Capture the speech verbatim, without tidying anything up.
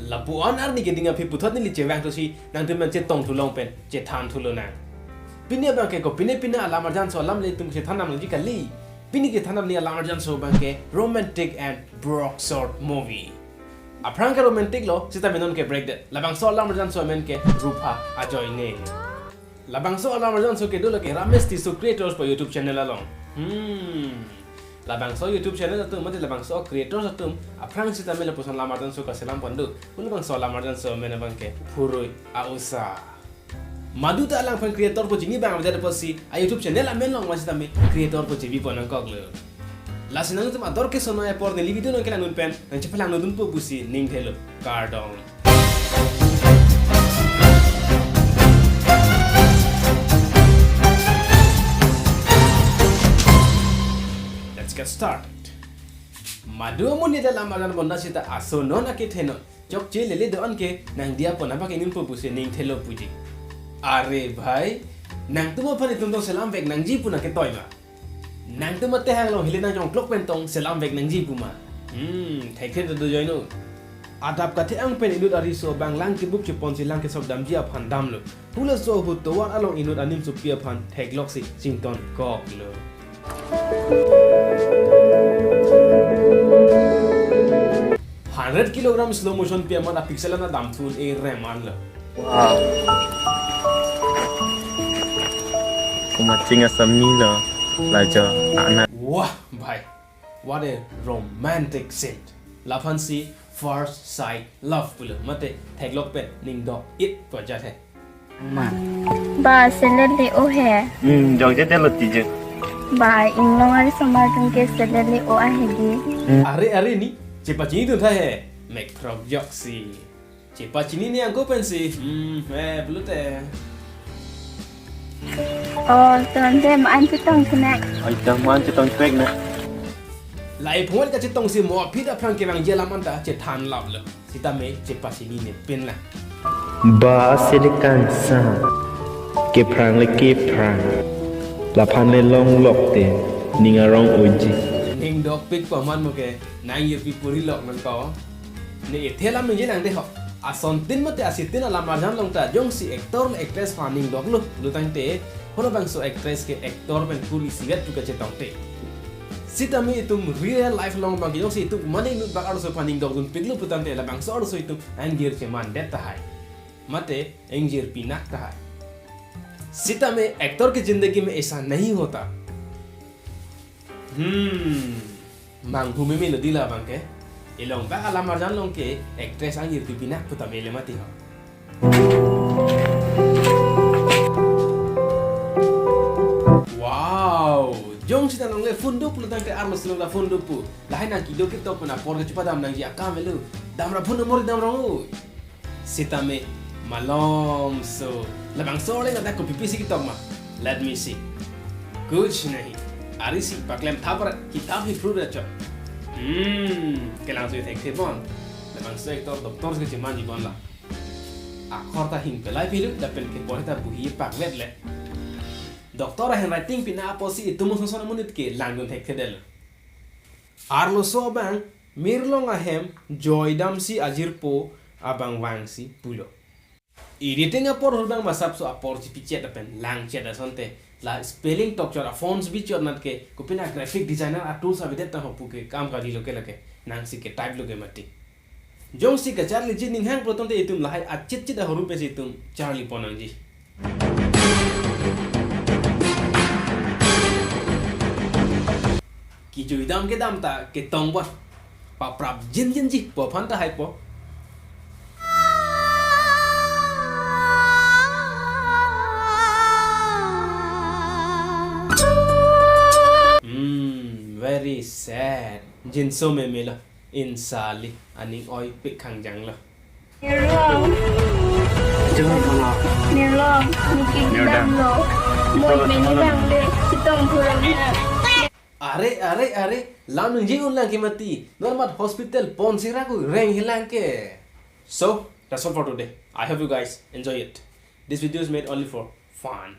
Lapu-an arni keding aphi puthot neli chevang thusi nangtum pen chetong thulong pen chethan thulonang. Pini abangke kopine pine alam arjanso alam le itum chethan nangji kali. Pini kethan nangji alam arjanso abangke romantic and broke short movie. Aphrang ke romantic lo, sita menon ke break det. Labangso alam arjanso amen ke Rupha Ajoine. Labangso alam arjanso kedo lake Ramesh Tisso Creators pu YouTube channel along. Hmm. Labangso YouTube channel atum mate labangso creators atum aphrang sitame lapuson alam arjanso kaselam pon do. Pu labangso alam arjanso amen abangke Phurui Aosa. Madu ta alangphan creator pu chini abang avedet apotsi a YouTube channel amen along ma sitame creator pu chibi pon nangkoklo. Lasi nangtum ador ke sonoi apor neli video nangkelang dun pen nangchephelang dun pu pusi ning thelo. Kardom. Let's get started. Madu amonit alam arjan bonda sita aso non akethe non. Chokche lele do-an ke nangdiya pon abang inut pu pusi ning thelo puji. Are bhai, nangtum aphan itum tong selam vek nangji pu nangketoi ma? Nangtum atehang along hile nangjong klok pen tong selam vek nangji pu ma? Hmm, thekthe do do joino. Adap kathe-ang pen inut ariso abang lang kebup cheponsi lang kesok damji aphan damlo. Hulaso ahut tovar along inut animsopi aphan thekloksi chington koklo. Hundred kilogram slow motion pi amat a pixel ana damthun e reman lo. Wow. Kumaching asami lo. Lajo ana. Wah, bhai. What a romantic scene. Laphansi first sight love pulo. Mate theklok pen ning dok it pu ajat he. Ma. Ba, selet le-o he. Hmm, jokje telo tiji. Ba, inglong ari somar tung ke selet le-o ahe di. Hmm. Are, are ni, chepachini dun tha he. Mek throk joksi. Chepachini ni angko pensi. Hmm, eh, belute. Oh, tonte ma-an chetong kena. Ai, tang ma-an chetong pek na. Lai phongan kachetongsi mo aphi ta aphrang kevangji alam anta chethan laplo. Sitame chepachini ne pen la. Ba sele kansa. Kephrang le kephrang. Laphan le longlok te. Ning arong oji. Ning dokpik paman mo ke. Nang ye pi puri lok nang to. Ne ethe alam ningje nang de ho. Asontin mate asitin alam arjan along ta jongsi actor le actress aphan ning doklo. Lutangte. Holo bangso actress ke actor pen puri sigat tu kachetongte. Sitame itum real life along abang jongsi itum mane inut bak arloso aphan ning dokdun piklo putangte labangso arloso itum angjir cheman det tahai. Mate angjir pinak tahai. Sitame actor ki zindagi mein aisa nahi hota. Hmm. Manghu meme lo dila abang ke. Ilong bak alam arjan along ke actress angjir pipinak putame le mati ho. Wow, jongsi ta nongle phone do pulo tangte arloso along ta phone do pu. Lahai nang kedo ketok pen apor kechepadam nangji akam elo. Damra phone number damra o. Sitame malomso. Labangso le nada kopipi si ketok ma. Let me see. Kuch nahi. Ari si paklem thapar kitab hi phru ra chot. Hmm, kelang so thekthe bon. Labangso actor doctor si kechemanji bon la. Akhor ta hing pelai pilu, lapen kepor ta buhi pakvet le. Doctor ahandwriting pina apotsi itum ason ason amonit ke langdun thekthedetlo. Arloso abang, mirlong ahem, joy damsi ajirpo abang vangsi pulo. Editing apor hur abang masapso apor chipichet lapen langchet asonte. La spelling tokchot a fonts bichot nat ke, kopina graphic designer a tools avedet tang ho pu ke kam kali lo ke lake. Nangsi ke type lo ke mati. Jongsi kacharliji ninghang pulo tangte itum lahai achitchit ahormu pensi itum charli pon nangji. Kejui dam kedam ta ketong bon. Paprap jinjinji pu aphan tahai po. Hmm, very sad. Jinso meme lo. Insali, aning oipik khangjang lo. Nirlong. Jangan pernah. Nirlong, niki Nirlong. Dam lo. Moi meni bang le, sitong kurang na. Are, are, are, lam ningje unlang ke mati. Normal hospital pon sira ku reng hilang ke. So, that's all for today. I hope you guys enjoy it. This video is made only for fun.